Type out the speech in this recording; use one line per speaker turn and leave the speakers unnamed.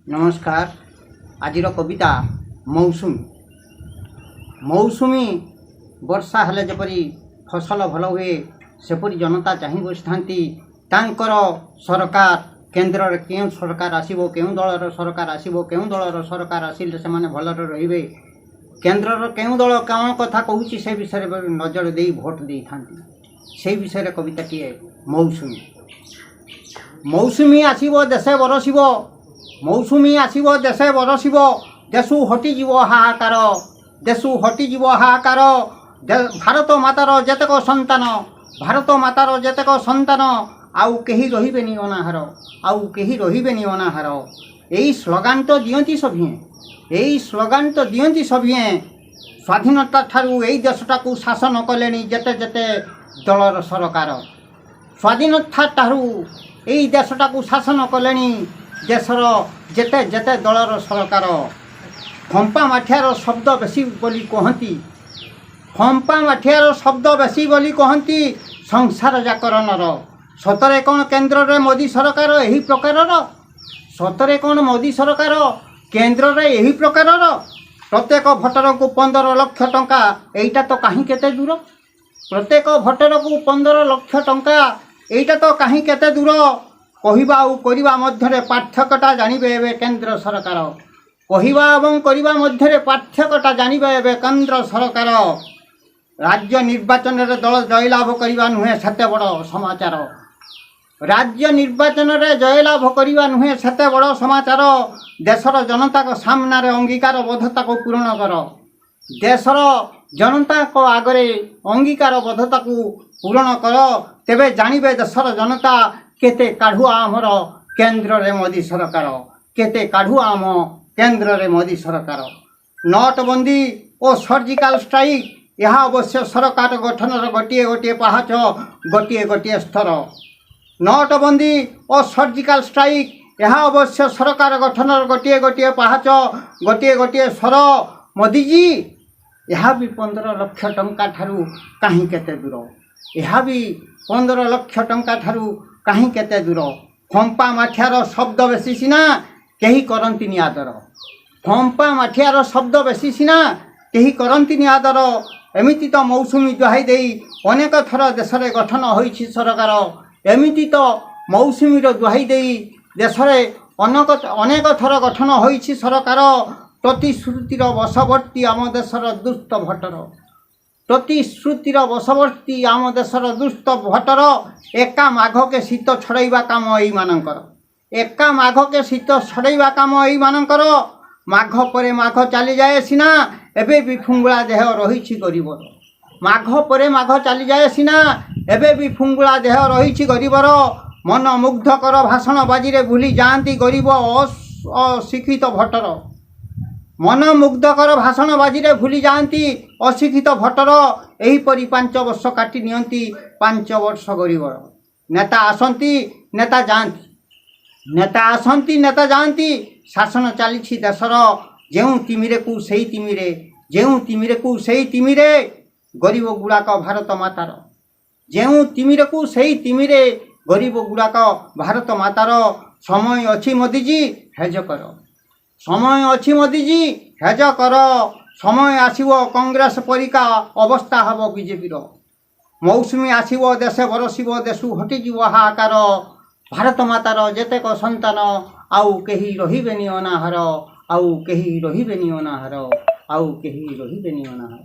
ନମସ୍କାର। ଆଜିର କବିତା ମୌସୁମୀ। ମୌସୁମୀ ବର୍ଷା ହେଲେ ଯେପରି ଫସଲ ଭଲ ହୁଏ, ସେପରି ଜନତା ଚାହିଁ ବସିଥାନ୍ତି ତାଙ୍କର ସରକାର, କେନ୍ଦ୍ରରେ କେଉଁ ସରକାର ଆସିବ, କେଉଁ ଦଳର ସରକାର ଆସିବ, କେଉଁ ଦଳର ସରକାର ଆସିଲେ ସେମାନେ ଭଲରେ ରହିବେ, କେନ୍ଦ୍ରର କେଉଁ ଦଳ କ'ଣ କଥା କହୁଛି, ସେ ବିଷୟରେ ନଜର ଦେଇ ଭୋଟ ଦେଇଥାନ୍ତି। ସେଇ ବିଷୟରେ କବିତାଟିଏ ମୌସୁମୀ। ମୌସୁମୀ ଆସିବ, ଦେଶେ ବରସିବ। ମୌସୁମୀ ଆସିବ, ଦେଶେ ବରସିବ, ଦେଶୁ ହଟିଯିବ ହାହାକାର, ଦେଶୁ ହଟିଯିବ ହାହାକାର। ଭାରତ ମାତାର ଯେତେକ ସନ୍ତାନ, ଭାରତ ମାତାର ଯେତେକ ସନ୍ତାନ, ଆଉ କେହି ରହିବେନି ଅନାହାର, ଆଉ କେହି ରହିବେନି ଅନାହାର। ଏଇ ସ୍ଲୋଗାନ ତ ଦିଅନ୍ତି ସଭିଏଁ, ଏଇ ସ୍ଲୋଗାନ ତ ଦିଅନ୍ତି ସଭିଏଁ। ସ୍ୱାଧୀନତା ଠାରୁ ଏଇ ଦେଶଟାକୁ ଶାସନ କଲେଣି ଯେତେ ଯେତେ ଦଳର ସରକାର। ସ୍ୱାଧୀନତା ଠାରୁ ଏଇ ଦେଶଟାକୁ ଶାସନ କଲେଣି ଦେଶର ଯେତେ ଯେତେ ଦଳର ସରକାର। ଫମ୍ପା ମାଠିଆର ଶବ୍ଦ ବେଶୀ ବୋଲି କହନ୍ତି, ଫମ୍ପା ମାଠିଆର ଶବ୍ଦ ବେଶୀ ବୋଲି କହନ୍ତି ସଂସାର ଯାକର ନର। ସତରେ କ'ଣ କେନ୍ଦ୍ରରେ ମୋଦି ସରକାର ଏହି ପ୍ରକାରର? ସତରେ କ'ଣ ମୋଦି ସରକାର କେନ୍ଦ୍ରରେ ଏହି ପ୍ରକାରର? ପ୍ରତ୍ୟେକ ଭୋଟରକୁ 15 ଲକ୍ଷ ଟଙ୍କା, ଏଇଟା ତ କାହିଁ କେତେ ଦୂର। ପ୍ରତ୍ୟେକ ଭୋଟରକୁ 15 ଲକ୍ଷ ଟଙ୍କା, ଏଇଟା ତ କାହିଁ କେତେ ଦୂର। କହିବା ଆଉ କରିବା ମଧ୍ୟରେ ପାର୍ଥକ୍ୟଟା ଜାଣିବେ ଏବେ କେନ୍ଦ୍ର ସରକାର। କହିବା ଏବଂ କରିବା ମଧ୍ୟରେ ପାର୍ଥକ୍ୟଟା ଜାଣିବେ ଏବେ କେନ୍ଦ୍ର ସରକାର। ରାଜ୍ୟ ନିର୍ବାଚନରେ ଦଳ ଜୟଲାଭ କରିବା ନୁହେଁ ସେତେ ବଡ଼ ସମାଚାର। ରାଜ୍ୟ ନିର୍ବାଚନରେ ଜୟଲାଭ କରିବା ନୁହେଁ ସେତେ ବଡ଼ ସମାଚାର। ଦେଶର ଜନତାଙ୍କ ସାମ୍ନାରେ ଅଙ୍ଗୀକାରବଦ୍ଧତାକୁ ପୂରଣ କର। ଦେଶର ଜନତାଙ୍କ ଆଗରେ ଅଙ୍ଗୀକାରବଦ୍ଧତାକୁ ପୂରଣ କର, ତେବେ ଜାଣିବେ ଦେଶର ଜନତା କେତେ କାଢ଼ୁଆ ଆମର କେନ୍ଦ୍ରରେ ମୋଦି ସରକାର, କେତେ କାଢ଼ୁଆ ଆମ କେନ୍ଦ୍ରରେ ମୋଦି ସରକାର। ନୋଟବନ୍ଦୀ ଓ ସର୍ଜିକାଲ ଷ୍ଟ୍ରାଇକ୍, ଏହା ଅବଶ୍ୟ ସରକାର ଗଠନର ଗୋଟିଏ ଗୋଟିଏ ପାହାଚ, ଗୋଟିଏ ଗୋଟିଏ ସ୍ତର। ନୋଟବନ୍ଦୀ ଓ ସର୍ଜିକାଲ ଷ୍ଟ୍ରାଇକ୍, ଏହା ଅବଶ୍ୟ ସରକାର ଗଠନର ଗୋଟିଏ ଗୋଟିଏ ପାହାଚ, ଗୋଟିଏ ଗୋଟିଏ ସ୍ତର। ମୋଦିଜୀ, ଏହା ବି 15 ଲକ୍ଷ ଟଙ୍କା ଠାରୁ କାହିଁ କେତେ ଦୂର। ଏହା ବି 15 ଲକ୍ଷ ଟଙ୍କା ଠାରୁ କାହିଁ କେତେ ଦୂର। ଫମ୍ପା ମାଠିଆର ଶବ୍ଦ ବେଶୀ ସିନା, କେହି କରନ୍ତିନି ଆଦର। ଫମ୍ପା ମାଠିଆର ଶବ୍ଦ ବେଶୀ ସିନା, କେହି କରନ୍ତିନି ଆଦର। ଏମିତି ତ ମୌସୁମୀ ଦ୍ୱାହି ଦେଇ ଅନେକ ଥର ଦେଶରେ ଗଠନ ହୋଇଛି ସରକାର। ଏମିତି ତ ମୌସୁମୀର ଦ୍ୱାହି ଦେଇ ଦେଶରେ ଅନେକ ଅନେକ ଥର ଗଠନ ହୋଇଛି ସରକାର। ପ୍ରତିଶ୍ରୁତିର ବଶବର୍ତ୍ତୀ ଆମ ଦେଶର ଦୁସ୍ଥ ଭୋଟର। ପ୍ରତିଶ୍ରୁତିର ବଶବର୍ତ୍ତୀ ଆମ ଦେଶର ଦୁସ୍ଥ ଭୋଟର। ଏକା ମାଘକେ ଶୀତ ଛଡ଼େଇବା କାମ ଏଇମାନଙ୍କର। ଏକା ମାଘକେ ଶୀତ ଛଡ଼େଇବା କାମ ଏଇମାନଙ୍କର। ମାଘ ପରେ ମାଘ ଚାଲିଯାଏ ସିନା, ଏବେ ବି ଫୁଙ୍ଗୁଳା ଦେହ ରହିଛି ଗରିବର। ମାଘ ପରେ ମାଘ ଚାଲିଯାଏ ସିନା, ଏବେ ବି ଫୁଙ୍ଗୁଳା ଦେହ ରହିଛି ଗରିବର। ମନ ମୁଗ୍ଧକର ଭାଷଣ ବାଜିରେ ଭୁଲି ଯାଆନ୍ତି ଗରିବ ଅଶିକ୍ଷିତ ଭୋଟର। ମନ ମୁଗ୍ଧକର ଭାଷଣ ବାଜିରେ ଭୁଲି ଯାଆନ୍ତି ଅଶିକ୍ଷିତ ଭୋଟର। ଏହିପରି 5 ବର୍ଷ କାଟି ନିଅନ୍ତି 5 ବର୍ଷ ଗରିବର। ନେତା ଆସନ୍ତି, ନେତା ଯାଆନ୍ତି। ନେତା ଆସନ୍ତି, ନେତା ଯାଆନ୍ତି, ଶାସନ ଚାଲିଛି ଦେଶର ଯେଉଁ ତିମିରେକୁ ସେଇ ତିମିରେ, ଯେଉଁ ତିମିରେକୁ ସେଇ ତିମିରେ। ଗରିବ ଗୁଡ଼ାକ ଭାରତ ମାତାର, ଯେଉଁ ତିମିରକୁ ସେଇ ତିମିରେ, ଗରିବ ଗୁଡ଼ାକ ଭାରତ ମାତାର। ସମୟ ଅଛି ମୋଦିଜୀ, ହେଜ କର। ସମୟ ଅଛି ମୋଦିଜୀ, ହେଜ କର। ସମୟ ଆସିବ, କଂଗ୍ରେସ ପରିକା ଅବସ୍ଥା ହେବ ବିଜେପିର। ମୌସୁମୀ ଆସିବ, ଦେଶେ ବରସିବ, ଦେଶୁ ହଟିଯିବ ହାହାକାର। ଭାରତ ମାତାର ଯେତେକ ସନ୍ତାନ, ଆଉ କେହି ରହିବେନି ଅନାହାର, ଆଉ କେହି ରହିବେନି ଅନାହାର, ଆଉ କେହି ରହିବେନି ଅନାହାର।